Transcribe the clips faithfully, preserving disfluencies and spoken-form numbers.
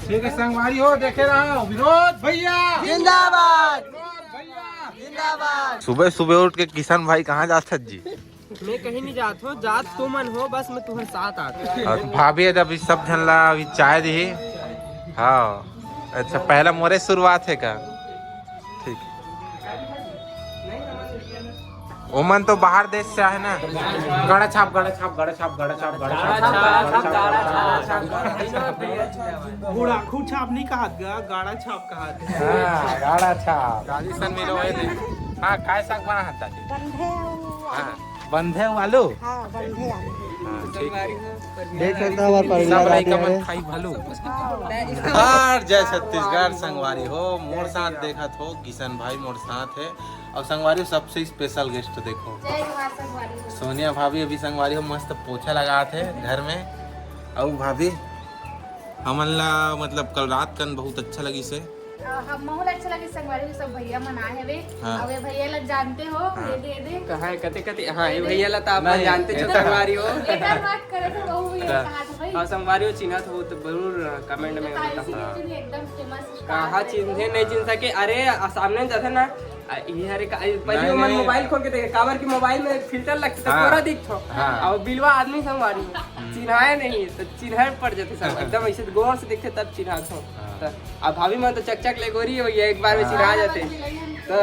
ठीक है संगवारी हो, देखे रहो विनोद भैया जिंदाबाद। विनोद भैया जिंदाबाद। सुबह सुबह उठ के किशन भाई कहाँ जात हस जी? मैं कहीं नहीं जात हो, जात तुमन हो, बस मैं तुम्हारे साथ आत। और भाभी है, अभी सब झन ला अभी चाय दी। हाँ, अच्छा, पहला मोरे शुरुआत है का? ठीक। ओमन तो बाहर देश से आए ना। गड़ा छाप, गड़ा छाप, गड़ा छाप, गड़ा छाप, गड़ा छाप। गुड़ाखू छाप नहीं कहा, गाड़ा छाप कहा। हाँ, गाड़ा छाप। राजस्थान में लोग आए थे। हाँ, काय साग बना है दादी? बंधे हुआ। हाँ, बंधे हुआ आलू। हाँ, बंधे आलू। हाँ, ठीक है। देख सकता हूँ, हमारे परिवार सब लड़ाई आते का मन हैं। खाई भालू। हाँ। और जय छत्तीसगढ़ संगवारी हो, मोर साथ देखत हो, किशन भाई मोर साथ है। और संगवारी हो, सबसे स्पेशल गेस्ट देखो, जय जोहार संगवारी हो। सोनिया भाभी अभी संगवारी हो मस्त पोछा लगात है घर में। और भाभी, हमन ला मतलब कल रात कन बहुत अच्छा लगी से। अ, हम बहुत अच्छा लगे संगवारी हो, सब भैया मन आए हवे। हाँ। अब ये भैया ला जानते हो, हाँ। ये दे दे। कहाँ है, कते कते? हाँ, ये भैया ला तो आप नहीं, जानते हो, ऐसा संगवारी हो। एकर बात करे तो वो भी हाँ। कहा था भाई। हाँ, संगवारी हो, चिन्हत हो तो जरूर कमेंट में बताइए, बताओ। चिन्हत नहीं, एकदम फेमस स्टार कहाँ है चिन्हे एकदम। नहीं चिन्ह सके? अरे, आ, सामने जाते ना, आ, ये हरे का, आ, पहले नहीं, वो मन नहीं। मोबाइल खोल के देखे, काबर की मोबाइल में फिल्टर लगता तो हाँ। पूरा दिखतो। हाँ। और बिलवा आदमी संगवारी हो। हम्म। चिन्हाए नहीं, तो चिन्हाए पड़ जाते सब। एकदम ऐसे गौर से देखते तब चिन्हात हो। हाँ। तो अब भाभी मन तो चकचक ले गोरी हो, ये एक बार में हाँ। चिन्हा जाते। तो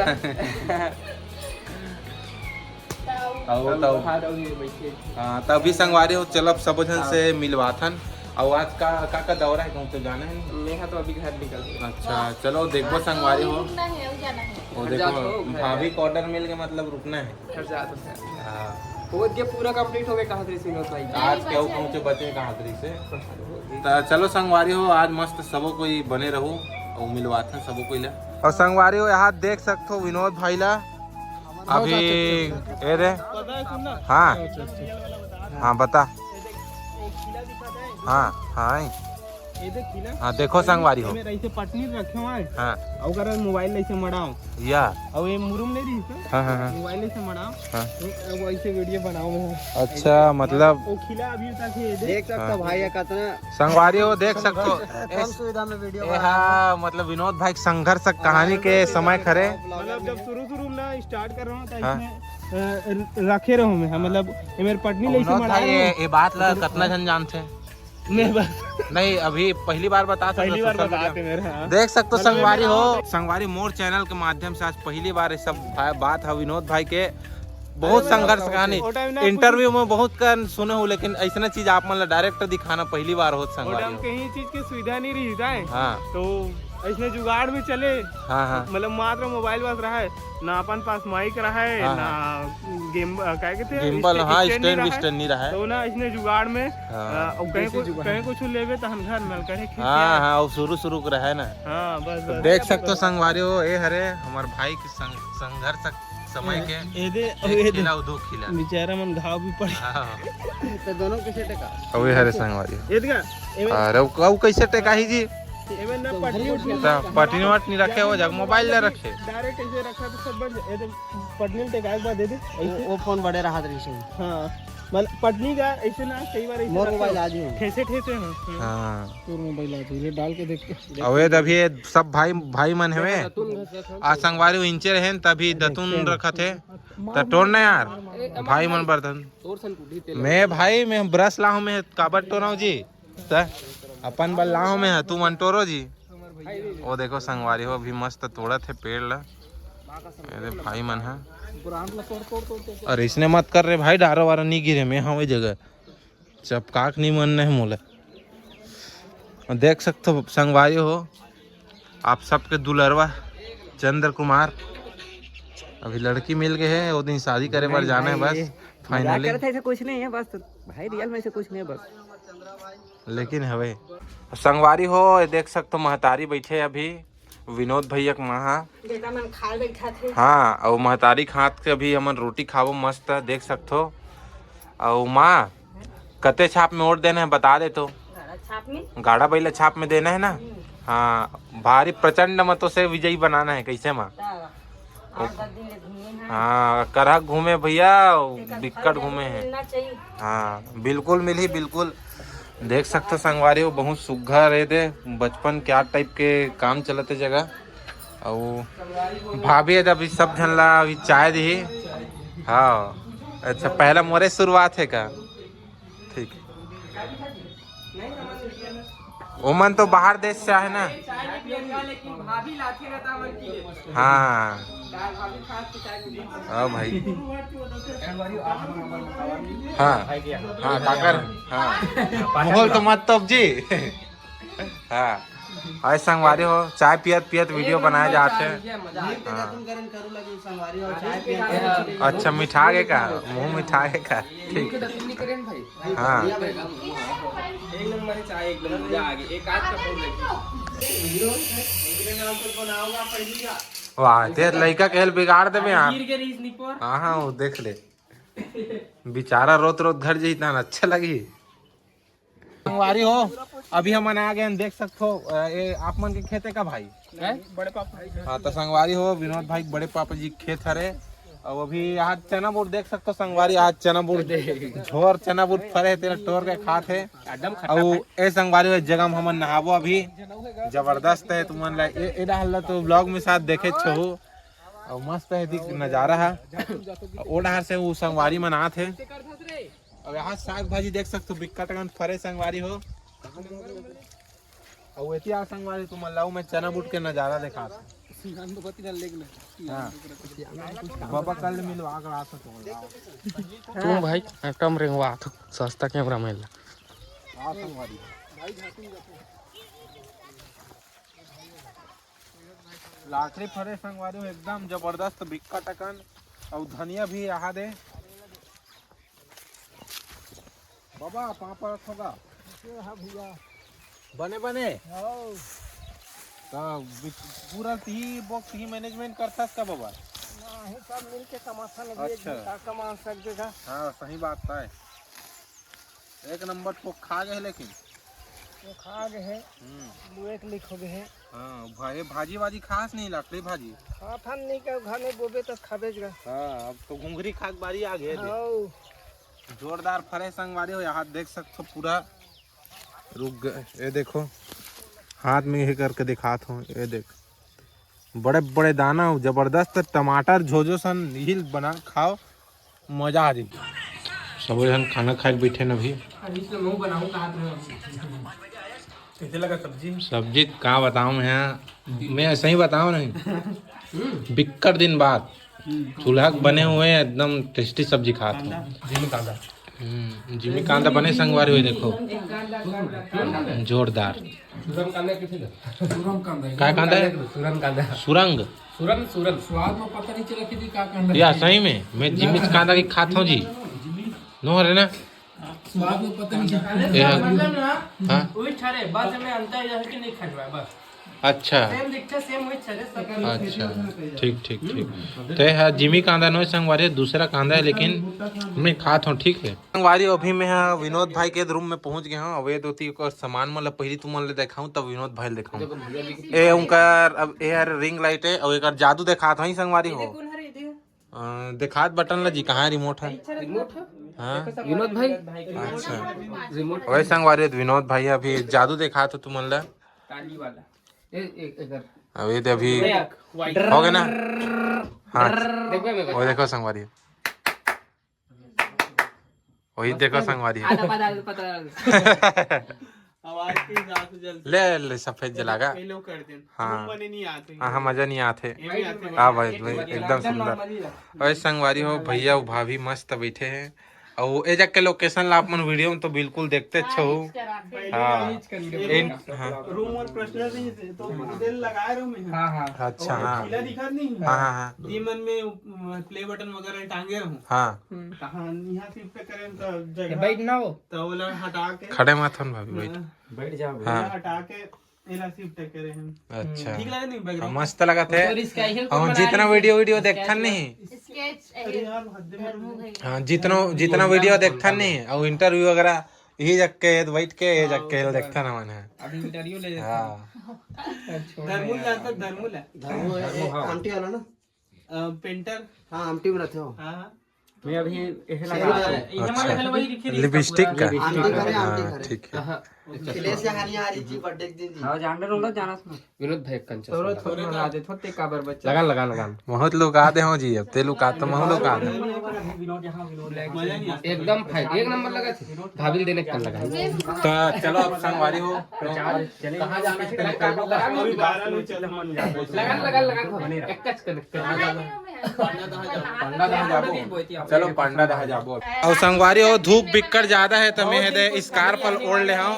आओ, तब आओ। हाँ, तभी संगवारी हो, चलब सबो झन से मिलवाथन। और आज का, का, का दौरा है, कहूँ तो जाना है? मैं तो अभी घर निकल गया। अच्छा, चलो देखो संगवारी हो। रुकना है, अभी जाना है। वो घर देखो, जाओ, घर भाभी जाओ। को ऑर्डर मिल गया, मतलब रुकना है। घर जा तो सर। हाँ। वो ये पूरा कंप्लीट हो गया, कहाँ से विनोद भाई? आज नहीं, क्या बचे हुकुम हैं। जो बचे कहाँ तरी से? तो चलो संगवारी हो, आज मस्त सबो कोई बने रहो और मिलवाथन सबो कोई ला। और संगवारी हो, यहाँ देख सकते हो विनोद भाई ला। अभी ये रे। हाँ। हाँ, बता। हाँ, हाँ। ये देख किला। हाँ, देखो संगवारी हो। एमे रहिसे पटनी रखे हुआ है। हाँ। अउ ओकर मोबाइल ऐसे मड़ाओ। या। अउ ये मुरुम नहीं रही तो? हाँ, हाँ, हाँ। मोबाइल ऐसे मड़ाओ। हाँ। तो अब ऐसे वीडियो बनाओ मैं। अच्छा, मतलब वो खिला अभी तक है, ये देख। देख सकता हाँ। भाई, ये कितना संगवारी हो, देख सकते हो। कम सुविधा में वीडियो ये बना। हाँ, मतलब विनोद भाई के संघर्ष कहानी के समय खरे। मतलब जब शुरू शुरू में ना स्टार्ट कर रहा हूँ तो हाँ। इसमें, अ, र-, रखे रहूँ मैं, हाँ, मतलब ये मेरे पटनी ले से विनोद मड़ा भाई, रहे ये, हैं। ये बात ला कितना जन जानते हैं? नहीं, बस। नहीं, अभी पहली बार बता सकते पहली बार social बता media। आते मेरे, हाँ। देख सकते हो मतलब, संगवारी हो, हाँ। संगवारी मोर चैनल के माध्यम से आज पहली बार ये सब भा-, बात है विनोद भाई के। बहुत अरे, संघर्ष वो कहानी। वो टाइम ना इंटरव्यू में बहुत कर सुने हो, लेकिन ऐसना चीज आप मन ला डायरेक्ट दिखाना पहली बार होत वो संगवारी टाइम हो। कहीं चीज की सुविधा नहीं रही था। हाँ। तो ऐसने जुगाड़ में चले। हाँ, हाँ। मतलब मात्र मोबाइल बस रहा है, ना अपन पास माइक रहा है, हाँ, ना हाँ। गेम, अ, क्या कहते हैं, गिम्बल, स्टै-, हाँ, स्टैंड स्टैंड रहा है। विस्टैंड नहीं रहा है। तो ना इसने जुगाड़ में, हाँ। अ, और कहीं देसी कुछ, जुगाड़। कहीं कुछ लेवे तो हम घर नल करे खींच हाँ, के। हाँ, वो शुरू, शुरू के रहे ना। हाँ, बस, तो बस। देख सकते हो संगवारी हो, ये हरे हमार भाई के संग-, संघर्ष समय के ए दे, एक ए दे। खिला, दो खिला। बेचारा मन घाव भी पड़े। हाँ। तो दोनों के सेट का? अबे हरे संगवारी। ये देखा? एमे अरे, वो, वो कैसे टेकाही जी? एमे ना तो पटनी वही उठनी उठनी ता ना। पटनी वटनी रखे हो, जब मोबाइल ला रखे। डायरेक्ट ऐसे रखा तो सब बढ़ जाए। ये देख, पटनी टेकाए के बाद दे दे, वो, ऐसे। वो फोन बड़े रहा था रिशिंग। हाँ, मतलब पटनी का ऐसे ना, कई बार ऐसे मोर रखे मोबाइल हो। आज ही हो। ठेसे ठेसे हो। हाँ। तोर मोबाइल आज ही, ये डाल के देख के। अबे, अभी ये सब भाई, भाई मन हवे। आ संगवारी इंचे रहे न, तभी दतुन रखत हे। त टोर ना यार, भाई मन बर्तन। मैं भाई, मैं ब्रश लाहूं, मैं काबर टोराऊं जी? त अपन बर लाहूं मैं, तू मन टोरो जी। वो देखो संगवारी हो, अभी मस्त तोड़त हे पेड़ ला। अरे भाई मन हा। अरे इसने मत कर रे भाई, डारो वारो नहीं गिरे, मैं हवे जगह। चपकाक नहीं मन नहीं मोला। देख सकते हो संगवारी हो, आप सबके दुलरवा चंद्र कुमार। अभी लड़की मिल गए है, वो दिन शादी करे बर जाना है बस, फाइनली। करत है, ऐसे कुछ नहीं है बस, भाई रियल में ऐसे कुछ नहीं है बस। लेकिन हवे संगवारी हो, ये देख सकते हो महतारी बैठे अभी विनोद भैया के माँ हा। बेटा मन खाए बैठा थे। हाँ, और महतारी के हाथ के अभी हमन रोटी खाबो मस्त, देख सकते हो। और माँ, कते छाप में वोट देना है, बता दे तो। गाड़ा छाप में। गाड़ा बैला छाप में देना है ना? हम्म। हाँ, भारी प्रचंड मतों से विजयी बनाना है, कैसे माँ? तब आठ दस दिन ले घूमे हैं। हाँ, करहक घूमे भैया, बिक्कट घूमे हैं। हाँ, बिल्कुल मिली, बिल्कुल। देख सकथो संगवारी हो, बहुत सुग्घर हे दे, बचपन के याद टाइप के काम चलत हे जगह। अउ भाभी हे दे अभी सब झन ला अभी चाय दिही। हाँ, अच्छा, पहला मोरे शुरुआत हे का? ठीक। ओमन तो बाहर देश से आहे ना। हाँ। हाँ भाई। हाँ, हाँ, काकर। हाँ। बोल तो मत तब जी। हाँ। अउ संगवारी हो, चाय पियत पियत वीडियो बनाए जात हे। हाँ। अच्छा, मिठा गे का? मुंह मिठा गे का? ठीक। हाँ। एक नंबर हे चाय, एकदम मजा आ गया। एक आध कप और लगी। वाह, ते लइका के हेल बिगाड़ देबे यार। गिर के रहीस निपोर। हाँ, हाँ, वो देख ले। बेचारा रोत रोत घर जही, तहन अच्छा लगी। संगवारी हो, अभी हमन आ गए हैं, देख सकथो, अ, ये आप मन के खेत हे का भाई? हैं? बड़े पापा। हाँ, तो संगवारी हो, विनोद भाई के बड़े पापा जी के खेत हरे। अउ अभी आज चना बूट देख सकथो संगवारी, आज चना बूट, झोर चना बूट फरे हे, तेला टोर के खात हे। एकदम खट्टा अउ खट्टा। ए संगवारी हो, ए जगह में हमन नहाबो अभी, जबरदस्त हे। तुमन ला ए, ए डहर ला तो vlog में शायद देखे छहु। अउ मस्त हे दिख नजारा हा। ओ डहर से वो संगवारी मन आत हे। अउ यहाँ साग भाजी देख सकथो, बिक्कट अकन फरे संगवारी हो। अउ एती आ संगवारी, तुमन ला मैं चना बूट के नजारा देखात हूँ। हाँ। बाबा कल मिलवा के लात हूँ तुमन ला। तुम भाई एकदम रेंगवा तू सस्ता कैमरा मैन ला। हाँ संगवारी। लाकड़ी फरे संगवारी हो, एकदम जबरदस्त बिक्कट अकन। अउ धनिया भी यहाँ दे। बाबा, पापड़ होगा? हाँ भैया। बने, बने? हाँ। तो बिच-, पूरा ही बॉक्स ही मैनेजमेंट करता का बाबा? नहीं, सब मिल के कमाथन, अभी एक अच्छा। झन का कमा सक देगा। हाँ, सही बात है। एक नंबर पोखा गे हे लेकिन। पोखा गे हे। हम्म। दो एक लीक हो गे हे। हाँ, भाई, भाजी वाजी खास नहीं, लकड़ी भाजी। खाथन नहीं, के घर में बोबे तो खाबेच गा। हाँ, अब तो घुंघरी खा के बारी आ गए हे। हाँ। जोरदार फरे संगवारी हो, यहाँ देख सकथो पूरा। रुक गए, ये देखो, हाथ में ये करके दिखात हो, ये देख, बड़े बड़े दाना, जबरदस्त टमाटर झोझो सन, यही बना खाओ, मजा आ जाई। सबो झन खाना खाए के बैठे न अभी। अभी तो मैं बनाऊं कहा था। कैसे लगा सब्जी? सब्जी का बताऊं मैं, मैं ऐसा ही बताऊं नहीं। बिक्कट दिन बाद चूल्हा के बने हुए एकदम टेस्टी सब्जी खात हूँ। जिमी कांदा। हम्म, जिमी कांदा बने संगवारी हुए देखो। जोरदार। सुरम कांदा किथे ला? सुरम कांदा। काय कांदा है? सुरम कांदा। सुरंग। सुरम, सुरम। स्वाद में पता नहीं चला कि जी का कांदा या है। सही में, मैं जिमी कांदा की खात हूँ जी। नो हरे ना? स्वाद में पता नहीं चला। ये हाँ। मतलब ना, हाँ। वही ठहरे, बस में अंतर यह है कि नहीं खटवा, बस। अच्छा। सेम दिखता, सेम वही ठहरे, सब। अच्छा, ठीक, ठीक, ठीक। तो ये है जिमी कांदा नो संगवारी, दूसरा कांदा है, लेकिन मैं खात हूँ, ठीक है। संगवारी, अभी मैं हा विनोद भाई के रूम में पहुंच गया हूँ। अब ये दो तीन और सामान मन ला पहली तुमन ले दिखाऊं, तब विनोद भाई ले दिखाऊं। ए उनकर, अब ए हर रिंग लाइट है, और एक जादू दिखात हूँ संगवारी हो। अ, देखात बटन ला जी, कहाँ रिमोट है? रिमोट है? हाँ। विनोद भाई। अच्छा। रिमोट। वही संगवारी, विनोद भाई अभी जादू देखात हो तुमन ला। ताली वाला। ए, ए, एकर। अभी तो अभी हो गया ना? हाँ। देखबे में वो देखो संगवारी। वही देखो संगवारी। आधा, आधा, आधा, पता आवाज के हिसाब से जलते। ले, ले, सफेद जलागा। ये लोग करते हैं। हाँ। रूम बने नहीं आते हैं। हाँ, हाँ, मजा नहीं आते। ये भी आते हैं। हाँ भाई, भाई, एकदम सुंदर। normally है। अरे संगवारी हो, भैया भाभी मस्त बैठे हैं। और ए जग के लोकेशन ला अपन वीडियो में तो बिल्कुल देखते अच्छे हो। पहले हाँ। इन, हाँ। रूम और पर्सनल नहीं थे, तो दिल लगाए रूम में। हाँ, हाँ। अच्छा, और हाँ। पीला दिखा नहीं। हाँ, हाँ, हाँ। ये मन में, अ, प्ले बटन वगैरह टांगे रहूं। हाँ। हम्म। कहाँ यहाँ शिफ्ट करें तो जगह बैठ ना हो। तो वो लोग हटा के खड़े मत होन भाभी, बैठ। हाँ। बैठ जाओ। हाँ। हटा के एला शिफ्ट करे हैं। अच्छा। ठीक लगे नहीं हाँ, बैकग्राउंड? मस्त लगत है। और इसका ही हम कोई जितना बनाई वीडियो, वीडियो स्केच देखथन वाला। नहीं। स्केच अरे यार, हद में धर्मू भाई। हाँ, जितना, जितना वो वीडियो एकदम देखथन नहीं, और इंटरव्यू वगैरह यही जग के, बैठ के, ये जग के हाँ, देखथन हमन है। अभी इंटरव्यू ले लेते हैं। हाँ। अच्छा, धर्मू यार। जानता धर्मू है? धर्मू है, धर्मू, हाँ। आमटी वाला ना? अ, पेंटर। हाँ, आमटी में रहते हो। हाँ, हाँ। मैं अभी ऐसे लगा रहा हूँ। ये हमारे घर वही लिखी रही इसका लिपस्टिक पूरा। का? लिपस्टिक आंटी का। करे, आंटी हाँ, करे। ठीक है। हाँ, अखिलेश यहाँ नहीं आ रही जी बर्थडे के दिन जी। हाँ, जान रहे लोग, जाना सुना। विनोद भाई, एक कंचा तोरो से थोड़ा लगा दे, थोड़े काबर बच्चा। लगा, लगा, लगा। बहुत लोग आ दे हो जी, अब ते लोग आ तो महू लोग आ दे। विनोद यहाँ, विनोद यहाँ। एकदम फाइन, एक नंबर लगा थे। भाभी देने कल लगा। तो चलो, अब संगवारी हो। चले। कहाँ जाना है? लगा, लगा, लगा। एक कच कर, एक कच। पंडा दहा जाबो। चलो, पंडा दहा जाबो। अउ संगवारी हो, धूप बिक्कट ज्यादा है, तो मैं हे दे स्कार्फ ओढ़ ले हूँ,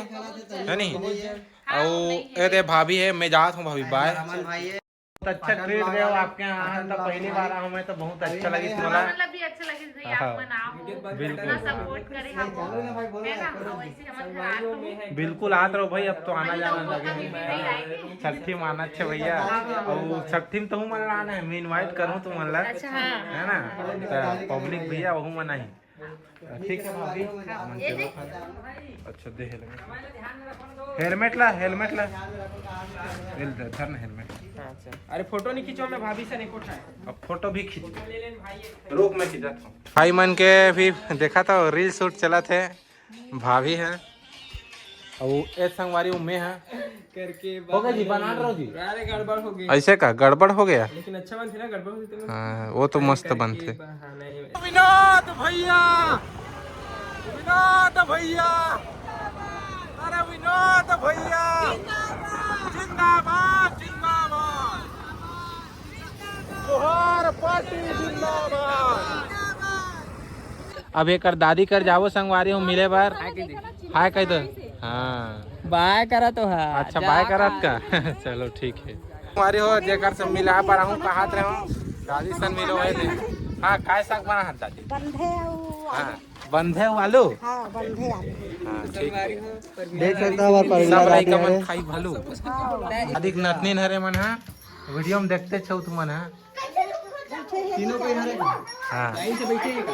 है नी? अउ ए दे भाभी है, मैं जात हूँ भाभी, बाय। बहुत अच्छा ट्रीट दे हो आपके यहाँ, तो पहली बार आऊँ मैं, तो बहुत अच्छा लगिस मोला। मतलब भी अच्छा लगिस भैया, आप हाँ। मनाओ, बिल्कुल। इतना सपोर्ट करे हम, है ना? और वैसे हमर घर आ तो बिल्कुल आत रहो भाई, अब तो आना जाना लगे। छठी माना छे भैया, और छठी में तो हूँ मन लाना है, मैं इनवाइट करूँ तुमन ला, अच्छा, हाँ। है ना? तो पब्लिक भैया वहू मनाही। ठीक है भाभी, हाँ, मन ये चलो। देख। अच्छा, दे हेलमेट। हेलमेट ला, हेलमेट ला। ले ले, धर ना हेलमेट। हाँ, अच्छा। अरे, फोटो नहीं खींचो, मैं भाभी से नहीं उठाए। अब फोटो भी खींच। रोक, मैं खींचत हूँ। भाई मन के भी देखा था, रील शूट चला थे। भाभी है। अउ ए संगवारी, वो मैं है। करके होगा जी, बना रहो जी। अरे, गड़बड़ हो गई। ऐसे का गड़बड़ हो गया? लेकिन अच्छा बनथे ना, गड़बड़ होथे तो हाँ, वो तो मस्त करके बनथे। बहाने। विनोद भैया, विनोद भैया, अरे विनोद भैया, जिंदाबाद, जिंदाबाद। जोहार पार्टी जिंदाबाद। अब एकर दादी कर जाबो संगवारी हो मिले बर। हाय कह दे। हाय कह दो। हाँ। बाय करा तो है। अच्छा, जा बाय करत का। चलो, ठीक है। संगवारी हो, जेकर से मिला पर हूँ, कहात रहे हूँ, दादी सन मिलो है दे। हाँ, काय साग बना है दादी? बंधे अउ हाँ, बंधे अउ आलू। हाँ, बंधे आलू। हाँ, ठीक है। देख सकता हूँ, हमारे परिवार सब लइका मन खाई भालू। हाँ। दादी के नतनीन हरे मन, हाँ। वीडियो में देखते छो तुमन, हाँ। तीनों कोई हरे का? हाँ। लाइन से बैठे हैं का?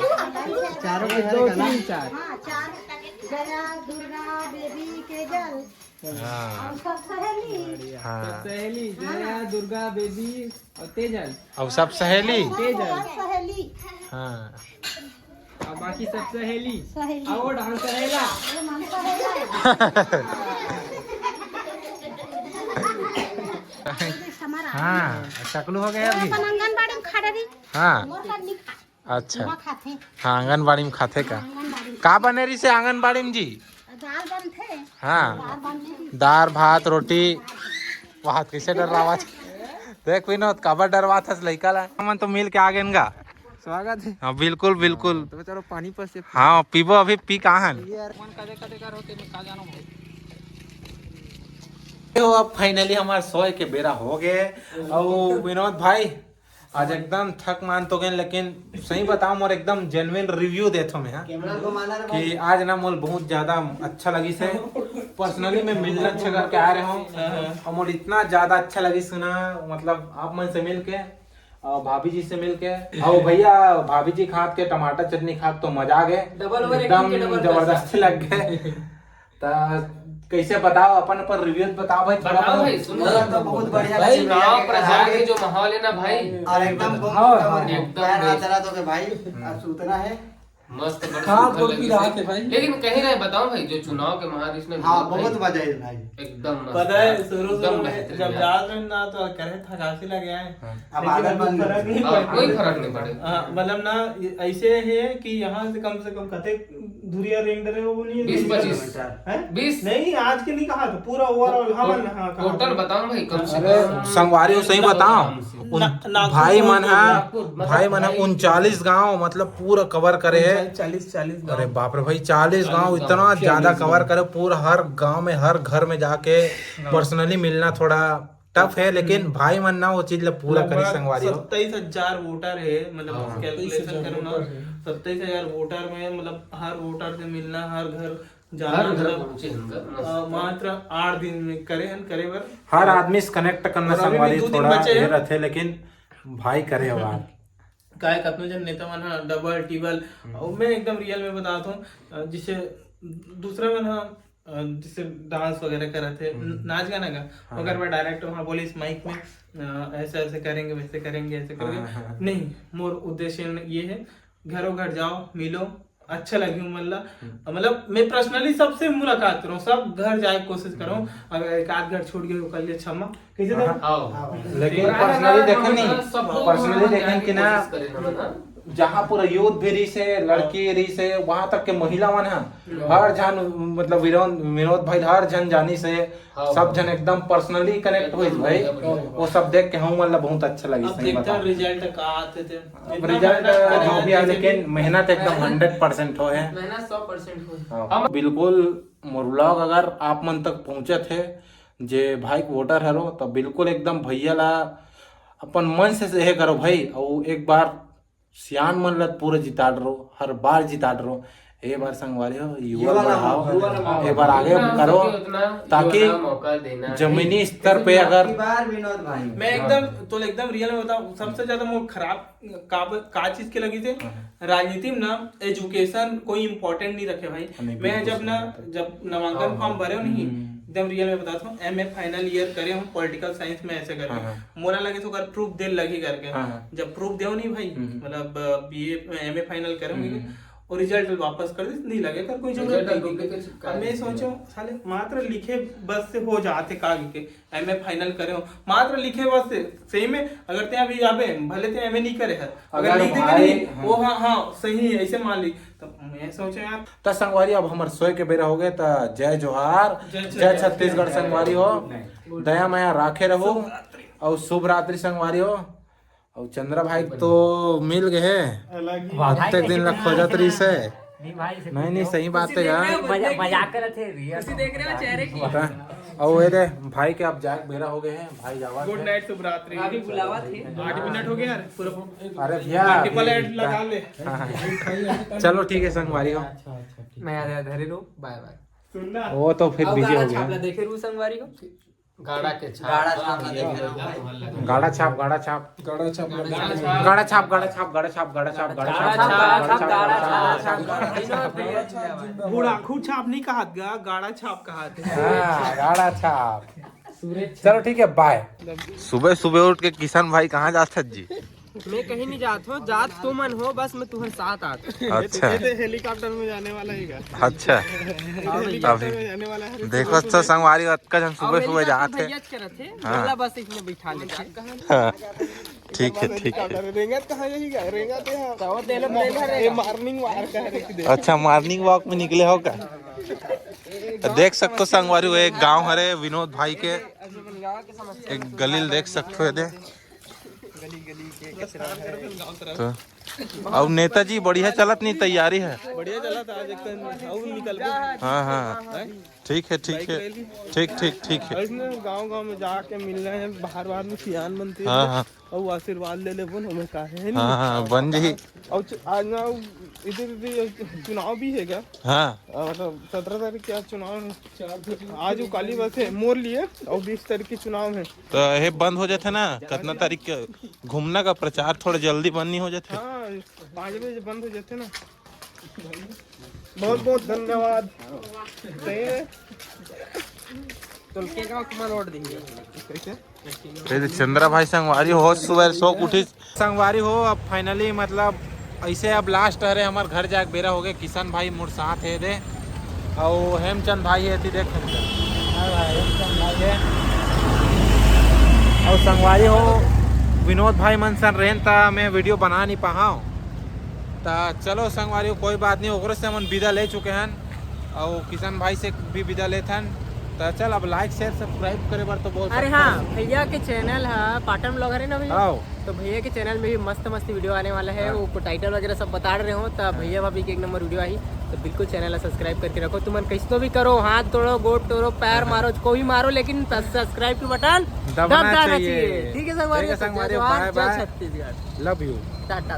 चारों कोई हरे का ना? हाँ, चार। जया, दुर्गा, बेबी, तेजल। हाँ। और सब सहेली। हाँ। सब सहेली, जया, दुर्गा, बेबी और तेजल। और सब सहेली। तेजल। सहेली। हाँ। और बाकी सब सहेली। सहेली। और हम सहेला। हाँ, चकलू हो गया अभी। अपन आंगनबाड़ी में खड़े रही। हाँ। मोर कर नहीं खा। अच्छा। हाँ, आंगनबाड़ी में खाथे का? हाँ, आंगनबाड़ी में। का बने रही से आंगनबाड़ी में जी? दाल बनथे। हाँ। दाल बनथे। दाल, भात, रोटी। भात कैसे डरवावत? देख विनोद, काबर डरवात हस लइका ला? हमन तो मिल के आ गेन गा। स्वागत है। हाँ, बिल्कुल, बिल्कुल। तो चलो पानी पर से। हाँ, पीबो, अभी पी कहाँ हन? ये यार। मन कदे कदे कर होते, मैं का जानूं भाई। तो अब finally हमार सोए के बेरा हो गए। और विनोद भाई, आज एकदम थक मान तो गए, लेकिन सही बताओ, मोर एकदम genuine review देथो मैं, हाँ, कि आज ना मोल बहुत ज्यादा अच्छा लगिस है। Personally मैं मिलना अच्छा करके आ रहे हूँ और मोर इतना ज्यादा अच्छा लगिस ना, मतलब आप मन से मिलके और भाभी जी से मिलके। और भैया, भाभी जी के हाथ के टमाटर चटनी खा के तो मजा आ गए, एकदम जबरदस्ती लग गए। तो कैसे बताओ, अपन अपन रिव्यू बताओ भाई, थोड़ा बताओ बहुत। भाई, सुनो। तो बहुत बढ़िया भाई, लगी चुनाव प्रचार के जो माहौल है ना भाई, और एकदम हाँ, हाँ। एकदम प्यार हाथ चला दोगे भाई। हम्म। अब सूतना है। मस्त, बड़ा हाँ, सुंदर लगी रात है भाई। लेकिन कहीं रहे बताओ भाई, जो चुनाव के माहौल इसमें हाँ, बहुत मजा आया भाई। एकदम मस्त पता है, यार, शुरू शुरू में जब जात रहे ना तो करे थकासी लगे आए। हाँ। अब आदत बन गई। कोई फर्क नहीं पड़े। हाँ, मतलब ना, ऐसे है कि यहाँ से कम से कम कते धुरिया रेंग डरे हो, नहीं बीस पच्चीस। हैं? बीस। नहीं, आज के नहीं कहा था, पूरा overall। हाँ, टोटल बताओ भाई, कम से कम। संगवारी हो, सही बताओ। भाई मन हा, भाई मन हा उनचालीस गांव, मतलब, पूरा कवर करे है। चालीस, चालीस गांव। अरे बाप रे भाई, चालीस गांव, इतना ज्यादा कवर करे, पूरा हर गांव में, हर घर में जाके personally मिलना थोड़ा टफ है, लेकिन भाई मन ना वो चीज ला पूरा करी, संगवारी हो। सत्ताईस हजार वोटर है, मतलब, हाँ। कैलकुलेशन करो ना, सत्ताईस हजार वोटर में, मतलब, हर वोटर से मिलना, हर घर जाना, हर घर मतलब, पहुंचे हम घर, मस्त। मात्र आठ दिन में करे हन, करे बर। हर आदमी से कनेक्ट करना, संगवारी, थोड़ा ये रहते, लेकिन भाई करे बात। काय कतनो जन नेता मन हा डबल टिबल, और मैं एकदम रियल में बतात हूँ, जैसे दूसरा मन हा अ, जैसे डांस वगैरह करत हे, हम्म। न-, नाच गाना का, हाँ। ओकर बाद डायरेक्ट वहाँ बोलिस माइक में, अ, "ऐसे ऐसे करेंगे, वैसे करेंगे, ऐसे करेंगे।" हाँ, हाँ। नहीं, मोर उद्देश्य न-, ये है, घरों घर जाओ, मिलो, अच्छा लगी उमन ला। मतलब मैं पर्सनली सबसे मुलाकात करूँ, सब घर जाए के कोशिश करूँ। अगर एक आध घर छूट गए, ओकर लिए क्षमा। कैसे था? हाँ। लेकिन पर्सनली देखे नहीं, पर्सनली देखे कि ना, जहाँ पूरा यूथ भी रही से, लड़की रही से, वहां तक के महिला मन ह, हर झन, मतलब विनोद, विनोद भाई हर झन जानी से, सब झन एकदम पर्सनली कनेक्ट होइस भाई। वो सब देख के हम मतलब बहुत अच्छा लगी, अब सही देखते बता। हैं रिजल्ट का आते थे। अब रिजल्ट जो भी आए, लेकिन मेहनत एकदम हंड्रेड परसेंट हो है। मेहनत सौ परसेंट हो है। हाँ। बिल्कुल मोर व्लॉग अगर आप मन तक पहुंचत है, जे भाई के वोटर हरो, तो बिल्कुल एकदम भैया ला अपन मन से सहे करो भाई। और एक बार सियान मन ला पूरा जिता डरो, हर बार जिता डरो। ए बार संगवारी हो, युवा युवा ला बढ़ाओ, युवा ला बढ़ाओ। ए बार आगे उतना करो, उतना ताकि युवा ला मौका देना है। जमीनी स्तर पे अगर बार विनोद भाई। मैं एकदम, तो एकदम रियल में बताऊं, सबसे ज्यादा मोर खराब का, का चीज के लगी थे? हाँ। राजनीति में ना एजुकेशन कोई इंपॉर्टेंट नहीं रखे भाई। हाँ, नहीं, मैं बिल्कुल जब सही ना, बात है। जब नामांकन हाँ, फॉर्म हाँ। भरे हो नहीं, हम्म। एकदम रियल में बताता हूँ, एमए फाइनल ईयर करे हूँ पॉलिटिकल साइंस में, ऐसे करके हाँ, हाँ। मोला लगे तो अगर प्रूफ दे लगी करके। हाँ, हाँ। जब प्रूफ दे नहीं भाई, हम्म। मतलब बीए, एमए फाइनल करे हम्म। और रिजल्ट वापस कर दे, नहीं लगे कर कोई जरूरत रिजल्ट नहीं थी। डुप्लीकेट चिपका अब मैं दे। सोचो साले मात्र लिखे बस से हो जाते कागज के, एमए फाइनल करे हो, मात्र लिखे बस से। सही में अगर ते अभी जाबे, भले ते एमए नहीं करे है, अगर अगर लिख दे भाई, नहीं, हाँ। वो हाँ, हाँ, सही है, ऐसे मान ली। तो मैं सोचे यार। त संगवारी, अब हमर सोए के बेरा हो गए, त जय जोहार, जय जय छत्तीसगढ़। छत्तीसगढ़ संगवारी हो, गुड नाइट। दया माया राखे रहो, शुभ रात्रि। और शुभ रात्रि संगवारी हो। और चंद्रा भाई तो मिल गए हैं, अलग ही। बहुत तक दिन लग खोजत रही से। नहीं भाई, इसे नहीं, नहीं, क्यों? सही बात है यार। मजा-, मजाक करत हे, रियल। उसी देख रहे हो चेहरे की। पता है? और ये दे भाई के अब जाए के बेरा हो गए हैं, भाई जावा गुड थे। नाइट, शुभ रात्रि। अभी बुलावा थे। आठ मिनट हो गए यार, पूरा अरे भैया, मल्टीपल अभी ऐड लगा ले। हाँ, हाँ। चलो ठीक है संगवारी हो। अच्छा, अच्छा, ठीक। मैं यार धरे लो, बाय बाय। सुनना। वो तो फिर अब बिजी गाना हो गया। छापला देखे रू संगवारी हो। गाड़ा के छाप। गाड़ा छाप ना देखे रहो। गाड़ा छाप, गाड़ा छाप। गाड़ा छाप, गाड़ा छाप। गाड़ा छाप, गाड़ा छाप, गाड़ा छाप, गाड़ा छाप, गाड़ा छाप, गाड़ा छाप, गाड़ा छाप, गाड़ा छाप, गाड़ा छाप। गुड़ाखू छाप नहीं कहा गा, गाड़ा छाप कहा थे। हाँ, गाड़ा छाप। चलो ठीक है, बाय। सुबह सुबह उठ के किशन भाई कहाँ जात हस जी? मैं कहीं नहीं जात हो, जात तुमन हो, बस मैं तुम्हारे साथ आत। अच्छा। ये तो हेलीकॉप्टर में जाने वाला ही गा। अच्छा। हेलीकॉप्टर अभी में जाने वाला है। देखो तो संगवारी, अतका झन सुबह सुबह जात है। भैया करत है, हाँ। बोला बस इसमें बिठा लेते हैं। हाँ। ठीक है, ठीक है। रेंगत कहाँ यही गा? रेंगत यहाँ। तो वो तेल में रेंगत ये है। मॉर्निंग वॉक का है, देख दे। अच्छा, मॉर्निंग वॉक में निकले हो का? तो देख सकते हो संगवारी, वो एक गांव हरे विनोद भाई के, एक गलील देख सकते हो ये दे। तो अब नेताजी बढ़िया चलत नहीं, तैयारी है। बढ़िया चलत आज, एक दिन और निकल गए। हाँ, हाँ। हैं? ठीक है, ठीक है। ठीक, ठीक, ठीक है। इसने गांव गांव में जाके मिलना है, बाहर बाहर में सियान बनती है। हाँ, हाँ। और आशीर्वाद ले ले, बोल, हमें का है, नहीं? हाँ, हाँ, बन जी। और चु-, आज ना इधर भी चुनाव भी है क्या? हाँ। आ, मतलब सत्रह तारीख के आज चुनाव है। आज वो काली बस है मोर लिए, और बीस तारीख के चुनाव है। तो ये बंद हो जाते ना, कितना तारीख के घूमना का प्रचार थोड़ा जल्दी बंद नहीं हो जाते? हाँ, पाँच बजे बंद हो जाते ना। बहुत बहुत धन्यवाद। सही है। तो के गाँव तुम्हारा वोट देंगे? कैसे? ये दे चंद्रा भाई संगवारी हो, सुबह सो उठी संगवारी हो। अब फाइनली मतलब ऐसे अब लास्ट हरे, हमार घर जाके बेरा हो गए। किशन भाई मोर साथ है दे, और हेमचंद भाई है, ती देख हेमचंद। और संगवारी हो, विनोद भाई मन सन रहन ता मैं वीडियो बना नहीं पाहाव। ता चलो संगवारी हो, कोई बात नहीं, ओकरे से हमन विदा ले चुके हन। और किशन भाई से भी विदा लेथन। तो चल, अब लाइक, शेयर, सब्सक्राइब करे बर तो बोल अरे सकथस। हाँ, भैया के चैनल है पाटन ब्लॉगर है ना भैया? हाँ। तो भैया के चैनल में भी मस्त मस्त वीडियो आने वाला है। हाँ। वो टाइटल वगैरह सब बता रहे हो, तो हाँ। भैया भाभी की एक नंबर वीडियो आई, तो बिल्कुल चैनल ला सब्सक्राइब करके रखो। तुमन कैसनो भी करो, हाथ तोड़ो, गोड़ तोड़ो, पैर हाँ। मारो, कोई मारो, लेकिन सब्सक्राइब के बटन दबना दबना चाहिए। चाहिए। ठीक है संगवारी, ठीक है तो जय संगवारी, जोहार, बाय जय बाय। छत्तीसगढ़। लव यू। टाटा।